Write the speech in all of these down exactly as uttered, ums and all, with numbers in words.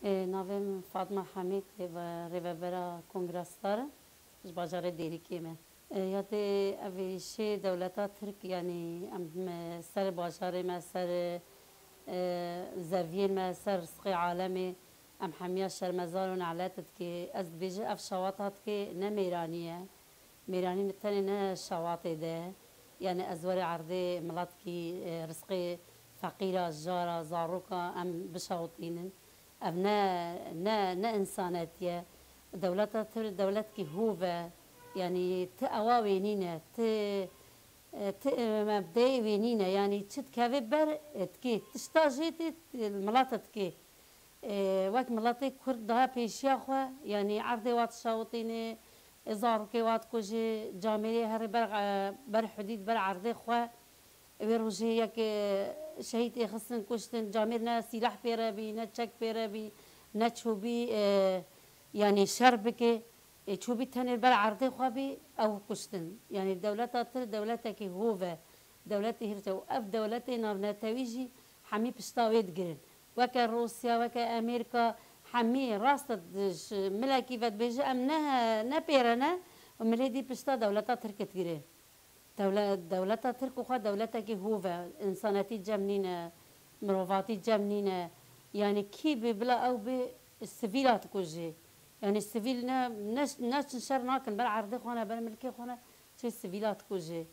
Ê, navê min Fatma Hemîd, ê, ve-, rêvebera Kongra Star e, ji bajarê Dêrikê me. Ê, ya dê ev êrîşê dewleta Tirk, yanî em, me ser bajarê me, ser, ê, zeviyên me, ser rizqê alemê, em hemiya şermezar û nelet dikê. Ez dibêjim ev şawata dikê ne mêranî ye. Mêranî mi tenê ne şawatê de, yanî ez werê erdê miletkî, e, rizqê feqîra, jara, zaroka em bişawitînin. Ev ne, ne, ne însanetî ye. Dewleta Tirk dewletkî hov e. Yanî ti ewa wê nîne, ti, e, ti, e, mebdeyê wê nîne. Yanî çi dikeve ber, e, dikê. Tişta jê tê, e, milet dikê. Ê, wek miletê Kurd daha pêşiya xwe, yanî erdê wa dişawitîne, ê, zarokê wa dikuje, camêrê herê ber, e, ber hudîd, ber erdê xwe. Wê rojê yek, e, şehîd ê xistin kuştin, camêr ne sîlah pê re bî, ne çek pê re bî, ne çûbî, e, yanî şer bike. Ê, çûbî tenê ber erdê xwe bî, ew kuştin. Yanî dewleta Tirk dewletekî hov e, dewletê hîrç e û ev dewletê navnetewî jî hemî pişta wê digirin. Weke Rûsya, weke Amerîka, hemî rast e, di-, ji milekî vedibêje em ne, ne pê re ne û milê dî pişta dewleta Tirk digire. Dewle-, dewleta Tirk û xwe dewletekî hov e, însanetî cem nîne, mirovatî cem nîne. Yanî kî bê bila ew bê sivîla dikujê. Yanî sivîl ne, ne, ne çin şer nakin, ber erdê xwe ne, ber milkê xwe ne, çê sivîla dikujê.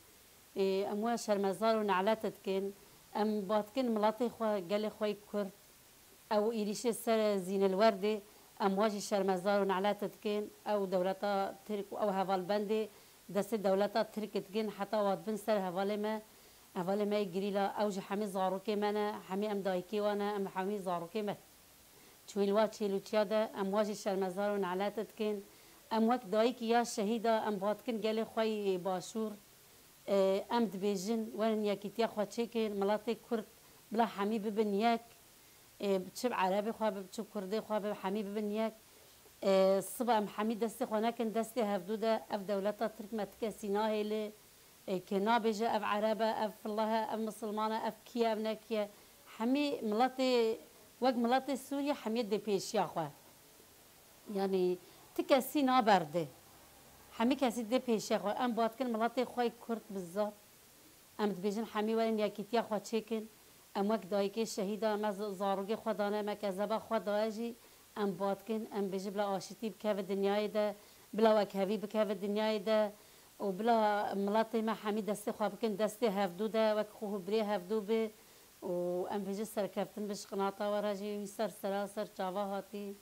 Ê, em we şermezar û nelet dikin. Em ba dikin miletê xwe, gelê xwe yê Kurd. Ew êrîşê ser Zînil Werdê, em wa jî şermezar û nelet dikin. Ew dewleta Tirk û ew hevalbendê destê dewleta Tirk dikin, heta wa dibin ser hevalê me, hevalê me yê girîla. Ew jî hemî zarokê me ne, hemî em dayikê wan ne, em hemî zarokê me. Çûyî li wa çêlûçiya de em wa jî şermezar û nelet dikin. Em wek dayikî ya şehîda em ba dikin gelê xwe yê Başûr. E, em dibêjin, werin yekîtiya xwe çêkin, miletê Kurd bila hemî bibin yek. E, çi bi Erebê xwe bibe, çi bi Kurdê xwe bibe, hemî bibin yek. E, siba em hemî destê xwe nekin destê hevdû de, ev dewleta Tirk me ti kesî nahêle. Ê, kê nabêje ev Ereb e, ev fillah e, ev misilman e, ev kî ye, ev ne kî ye. Hemî miletê, wek miletê Sûriye hemî dê pêşiya xwe. Yanî ti kesî naberde. Hemî kesî dê pêşiya xwe. Em ba dikin miletê xwe yê Kurd bizaf. Em dibêjin hemî werin yekîtiya xwe çêkin. Em wek dayikê şehîda me z-, zarokê xwe dane, me kezeba xwe daye jî em ba dikin. Em bêjin bila aşîtî bikeve dinyayê de, bila wekhevî bikeve dinyayê de. û bila miletê me hemî destê xwe bikin destê hevdû de, wek xwe û birê hevdû be û em bêjin serkeftin bi ji qinata we re jî wî ser sera ser çava hatî.